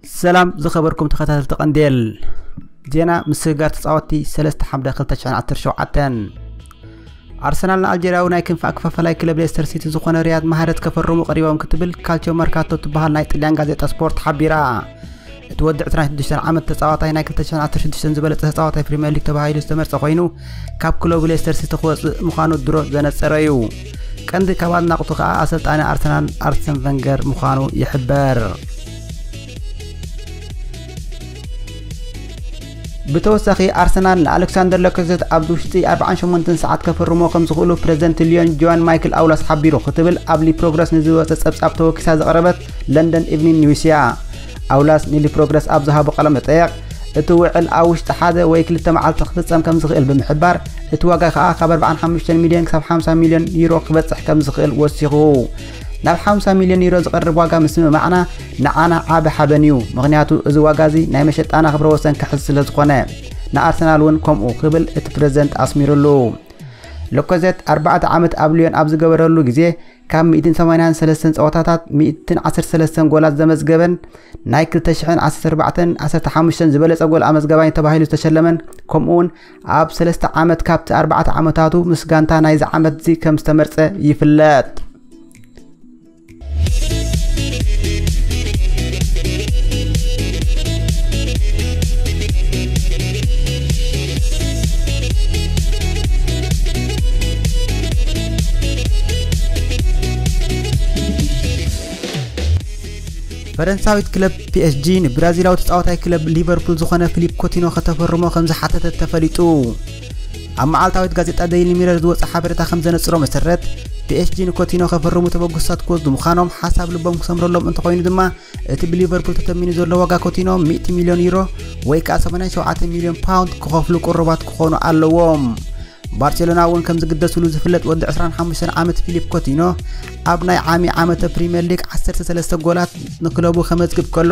ሰላም ዝኸበርኩም ተኸታተልቲ ቀንዴል ዜና። ምስግጋር ተጻወትቲ ሰለስተ ሓምለ ክልተ ሽሕን ዓሰርተ ሸውዓተን። ኣርሰናል ንኣልጀርያዊ ናይ ክንፊ ኣከፋፋላይ ክለብ ሌስተር ሲቲ ዝኾነ ሪያድ ማህረዝ ከፈርሙ ቀሪቦም ክትብል ካልችዮ መርካቶ ትበሃል ናይ ጥልያን ጋዜጣ ስፖርት ሓቢራ። እቲ ወዲ ዕስራን ሽዱሽተን ዓመት ተጻዋታይ ናይ ክልተ ሽሕን ዓሰርተ ሽዱሽተን ዝበለጸ ተጻዋታይ ፕሪምየር ሊግ ተባሂሉ ዝተመርጸ ኮይኑ፣ ካብ ክለቡ ሌስተር ሲቲ ክወጽእ ምዃኑ ድሮ ዘነጸረ እዩ። ቀንዲ ካብ ኣድናቕቱ ከኣ ኣሰልጣኒ ኣርሰናል ኣርሰን ቨንገር ምዃኑ ይሕበር። ብተወሳኺ ኣርሰናል ንኣሌክሳንደር ላካዜት ኣብዚ ውሽጢ ኣርባዓን ሸሞንተን ሰዓት ከፈርሞ ከም ዝኽእሉ ፕረዚደንት ሊዮን ጆዋን ማይክል ኣውላስ ሓቢሩ ክትብል ኣብ ሊ ፕሮግረስ ንዝወጸ ጸብጻብ ተወኪሳ ዝቐረበት ለንደን ኢቭኒንግ ኒውስ እያ። ኣውላስ ንሊ ፕሮግረስ ኣብ ዝሃቦ ቃለ መጠየቕ፣ እቲ ውዕል ኣብ ውሽጢ ሓደ ወይ ክልተ መዓልቲ ክፍጸም ከም ዝኽእል ብምሕባር፣ እቲ ዋጋ ከኣ ካብ ኣርባዓን ሓሙሽተን ሚልዮን ክሳብ ሓምሳ ሚልዮን ዩሮ ክበጽሕ ከም ዝኽእል ወሲኹ። ናብ ሓምሳ ሚልዮን ዩሮ ዝቐርብ ዋጋ ምስምማዕና ንዓና ዓቢ ሓበን እዩ፣ ምኽንያቱ እዚ ዋጋ እዚ ናይ መሸጣና ክብረ ወሰን ክሕዝ ስለ ዝኾነ፣ ንኣርሰናል እውን ከምኡ ክብል እቲ ፕረዚደንት ኣስሚሩሉ። ላካዜት ኣርባዕተ ዓመት ኣብ ሊዮን ኣብ ዝገበረሉ ግዜ ካብ ሚእትን ሰማንያን ሰለስተን ጸወታታት ሚእትን ዓሰርተ ሰለስተን ጎላት ዘመዝገበን ናይ ክልተ ሽሕን ዓሰርተ ኣርባዕተን ዓሰርተ ሓሙሽተን ዝበለጸ ጎል ኣመዝጋባይ ተባሂሉ ዝተሸለመን፣ ከምኡውን ኣብ ሰለስተ ዓመት ካብቲ ኣርባዕተ ዓመታቱ ምስ ጋንታ ናይዚ ዓመት እዚ ከም ዝተመርጸ ይፍለጥ። ፈረንሳዊት ክለብ ፒ ኤስ ጂ ንብራዚላዊ ተጻዋታይ ክለብ ሊቨርፑል ዝኾነ ፊሊፕ ኮቲኖ ከተፈርሞ ከም ዝሓተተት ተፈሊጡ። ኣብ መዓልታዊት ጋዜጣ ደይሊ ሚረር ዝወጸ ሓበሬታ ከም ዘነጽሮ መሰረት፣ ፒ ኤስ ጂ ንኮቲኖ ከፈርሙ ተበግሶታት ክወስዱ ምዃኖም ሓሳብ ልቦም ክሰምረሎም እንተኾይኑ ድማ፣ እቲ ብሊቨርፑል ተተሚኑ ዘሎ ዋጋ ኮቲኖ ሚእቲ ሚልዮን ዩሮ ወይ ከኣ ሰማንያን ሸውዓተ ሚልዮን ፓውንድ ክኸፍሉ ቅሩባት ክኾኑ ኣለዎም። ባርሴሎና እውን ከም ዝግደስሉ ዝፍለጥ ወዲ ዕስራን ሓሙሽተን ዓመት ፊሊፕ ኮቲኖ ኣብ ናይ ዓሚ ዓመተ ፕሪምየር ሊግ ዓሰርተ ሰለስተ ጎላት ንክለቡ ከመዝግብ ከሎ፣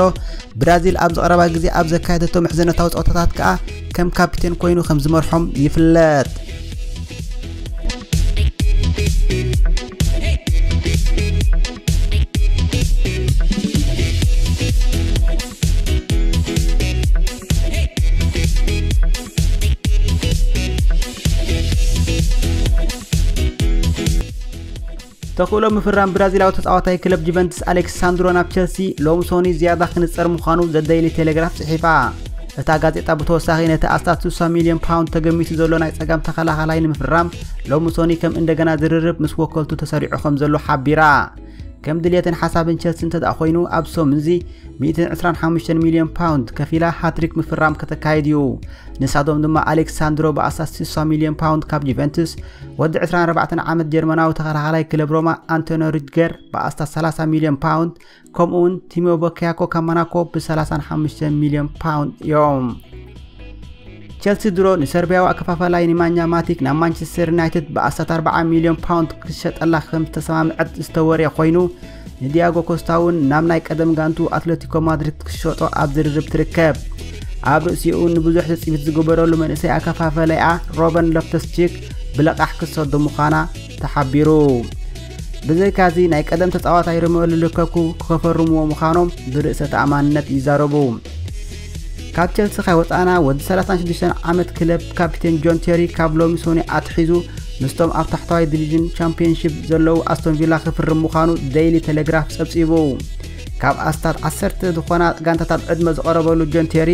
ብራዚል ኣብዚ ቀረባ ግዜ ኣብ ዘካየደቶ ምሕዝነታዊ ጸወታታት ከኣ ከም ካፒቴን ኮይኑ ከም ዝመርሖም ይፍለጥ። ተኽእሎ ምፍራም ብራዚላዊ ተጻዋታይ ክለብ ጁቨንቱስ ኣሌክሳንድሮ ናብ ቸልሲ ሎሚ ሰኑይ ዝያዳ ክንጸር ምዃኑ ዘ ደይሊ ቴሌግራፍ ጽሒፋ። እታ ጋዜጣ ብተወሳኺ ነቲ ኣስታት ስሳ ሚልዮን ፓውንድ ተገሚቱ ዘሎ ናይ ጸጋም ተኸላኻላይ ንምፍራም ሎሚ ሰኑይ ከም እንደገና ዝርርብ ምስ ወከልቱ ተሰሪዑ ከም ዘሎ ሓቢራ። ከም ድልየትን ሓሳብን ቸልሲ እንተ ደኣ ኮይኑ፣ ኣብ ሰሙን እዚ ሚእትን ዕስራን ሓሙሽተን ሚልዮን ፓውንድ ከፊላ ሃትሪክ ምፍራም ከተካይድ እዩ። ንሳቶም ድማ ኣሌክሳንድሮ ብኣስታት ስሳ ሚልዮን ፓውንድ ካብ ጁቨንቱስ፣ ወዲ ዕስራን ኣርባዕተን ዓመት ጀርመናዊ ተኸላኻላይ ክለብ ሮማ ኣንቶኒዮ ሩድገር ብኣስታት ሰላሳ ሚልዮን ፓውንድ፣ ከምኡውን ቲሞ በኪያኮ ካብ ሞናኮ ብሰላሳን ሓሙሽተን ሚልዮን ፓውንድ እዮም። ቸልሲ ድሮ ንሰርቢያዊ ኣከፋፋላይ ኒማኛ ማቲክ ናብ ማንቸስተር ዩናይትድ ብኣስታት ኣርባዓ ሚልዮን ፓውንድ ክሸጠላ ከም ዝተሰማምዐት ዝተወርየ ኮይኑ፣ ንዲያጎ ኮስታ እውን ናብ ናይ ቀደም ጋንቱ ኣትሌቲኮ ማድሪድ ክሸጦ ኣብ ዝርርብ ትርከብ። ኣብ ርእሲኡ ንብዙሕ ትጽቢት ዝግበረሉ መንእሰይ ኣከፋፋላይኣ ሮበን ሎፍተስ ቺክ ብለቓሕ ክትሰዶ ምዃና ተሓቢሩ። ብዘይካዚ ናይ ቀደም ተጻዋታይ ሮሜሉ ሉካኩ ክፈርምዎ ምዃኖም ብርእሰ ተኣማንነት ይዛረቡ። ካብ ቸልሲ ካይወጻእና ወዲ ሰላሳን ሽዱሽተን ዓመት ክለብ ካፒቴን ጆን ቴሪ ካብ ሎሚ ሰኑይ ኣትሒዙ ምስቶም ኣብ ታሕተዋይ ዲቪዥን ቻምፒየንሺፕ ዘለዉ ኣስቶን ቪላ ክፍርም ምዃኑ ደይሊ ቴሌግራፍ ጸብጺቡ። ካብ ኣስታት ዓሰርተ ዝኾና ጋንታታት ዕድመ ዝቐረበሉ ጆን ቴሪ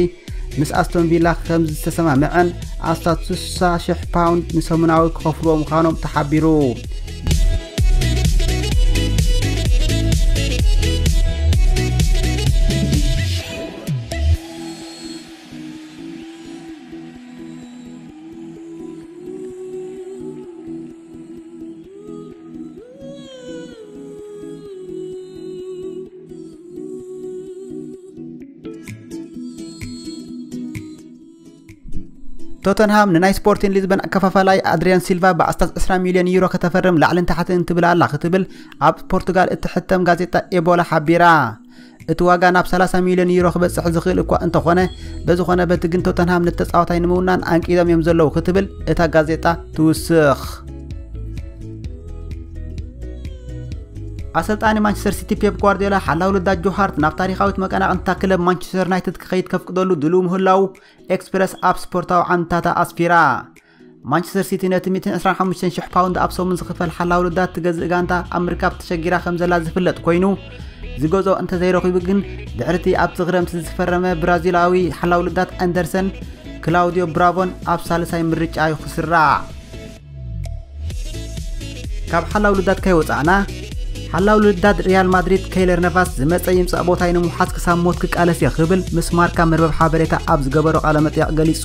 ምስ ኣስቶን ቪላ ከም ዝተሰማምዐን ኣስታት ስሳ ሽሕ ፓውንድ ንሰሙናዊ ክኸፍልዎ ምዃኖም ተሓቢሩ። ቶተንሃም ንናይ ስፖርቲን ሊዝበን ኣከፋፋላይ ኣድሪያን ሲልቫ ብኣስታት ዕስራ ሚልዮን ዩሮ ከተፈርም ላዕልን ታሕትን ትብል ኣላ ክትብል ኣብ ፖርቱጋል እትሕተም ጋዜጣ ኤቦላ ሓቢራ። እቲ ዋጋ ናብ ሰላሳ ሚልዮን ዩሮ ክበጽሕ ዝኽእል እኳ እንተኾነ፣ በዝኾነ በቲ ግን ቶተንሃም ነቲ ተጻዋታይ ንምውናን ኣንቂዶም እዮም ዘለዉ ክትብል እታ ጋዜጣ ትውስኽ። ኣሰልጣኒ ማንቸስተር ሲቲ ፔፕ ጓርዲዮላ ሓላው ልዳት ጆ ሃርት ናብ ታሪኻዊት መቀናቕንታ ክለብ ማንቸስተር ዩናይትድ ክኸይድ ከፍቅደሉ ድልው ምህላው ኤክስፕረስ ኣብ ስፖርታዊ ዓንታታ ኣስፊራ። ማንቸስተር ሲቲ ነቲ ሚእትን ዕስራን ሓሙሽተን ሽሕ ፓውንድ ኣብ ሰሙን ዝኽፈል ሓላው ልዳት ትገዝእ ጋንታ ኣብ ምርካብ ተሸጊራ ከም ዘላ ዝፍለጥ ኮይኑ፣ ዝገዝኦ እንተዘይረኺቡ ግን ድሕርቲ ኣብቲ ክረምቲ ዝፈረመ ብራዚላዊ ሓላው ልዳት ኣንደርሰን ክላውዲዮ ብራቮን ኣብ ሳልሳይ ምርጫ እዩ ክስራዕ። ካብ ሓላው ልዳት ከይወፃእና፣ ሓላው ልዳት ሪያል ማድሪድ ከይለር ነቫስ ዝመፀ ይምፃእ ቦታይ ንምውሓስ ክሳብ ሞት ክቃለስ እየ ክብል ምስ ማርካ መርበብ ሓበሬታ ኣብ ዝገበሮ ቃለ መጠይቕ ገሊፁ።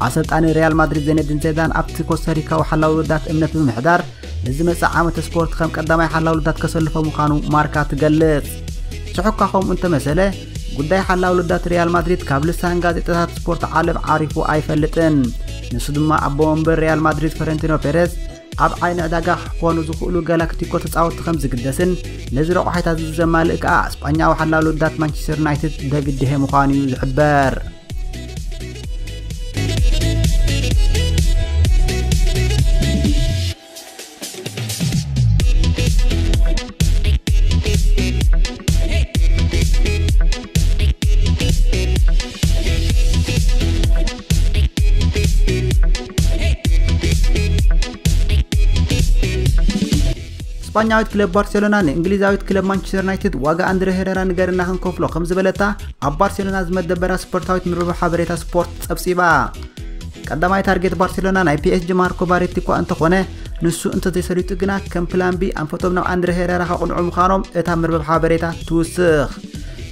ኣሰልጣኒ ሪያል ማድሪድ ዜነዲን ዜዳን ኣብቲ ኮስታሪካዊ ሓላው ልዳት እምነት ብምሕዳር ንዝመፅእ ዓመት ስፖርት ከም ቀዳማይ ሓላው ልዳት ከሰልፎ ምዃኑ ማርካ ትገልፅ። ስሑካ ከምኡ እንተመሰለ፣ ጉዳይ ሓላው ልዳት ሪያል ማድሪድ ካብ ልሳን ጋዜጣታት ስፖርት ዓለም ዓሪፉ ኣይፈልጥን። ንሱ ድማ ኣቦ ወንበር ሪያል ማድሪድ ፈረንቲኖ ፔሬዝ ኣብ ዓይኒ ዕዳጋ ክኾኑ ዝኽእሉ ጋላክቲኮ ተጻወትቲ ከም ዝግደስን ነዚ ረቑሓታት እዚ ዘማልእ ከኣ ስጳኛዊ ሓላው ልዳት ማንቸስተር ዩናይትድ ዳቪድ ደሄ ምዃኑ እዩ ዝሕበር። ስጳኛዊት ክለብ ባርሴሎና ንእንግሊዛዊት ክለብ ማንቸስተር ዩናይትድ ዋጋ ኣንድረ ሄረራ ንገርና ክንከፍሎ ከም ዝበለታ ኣብ ባርሴሎና ዝመደበራ ስፖርታዊት መርበብ ሓበሬታ ስፖርት ጸብጺባ። ቀዳማይ ታርጌት ባርሴሎና ናይ ፒኤስጂ ማርኮ ቫሬቲ እኳ እንተኾነ፣ ንሱ እንተዘይሰሊጡ ግና ከም ፕላን ቢ ኣንፈቶም ናብ ኣንድረ ሄረራ ከቕንዑ ምዃኖም እታ መርበብ ሓበሬታ ትውስኽ።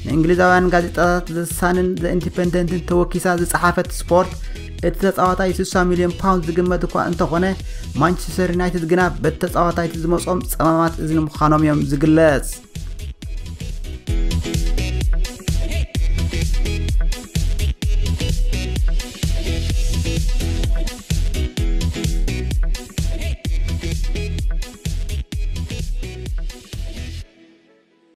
ንእንግሊዛውያን ጋዜጣታት ዘሳንን ዘ ኢንዲፐንደንትን ተወኪሳ ዝጸሓፈት ስፖርት፣ እቲ ተጻዋታይ ስሳ ሚልዮን ፓውንድ ዝግመት እኳ እንተኾነ፣ ማንቸስተር ዩናይትድ ግና በቲ ተጻዋታይ እቲ ዝመጾም ጸማማት እዝኒ ምዃኖም እዮም ዝግለጽ።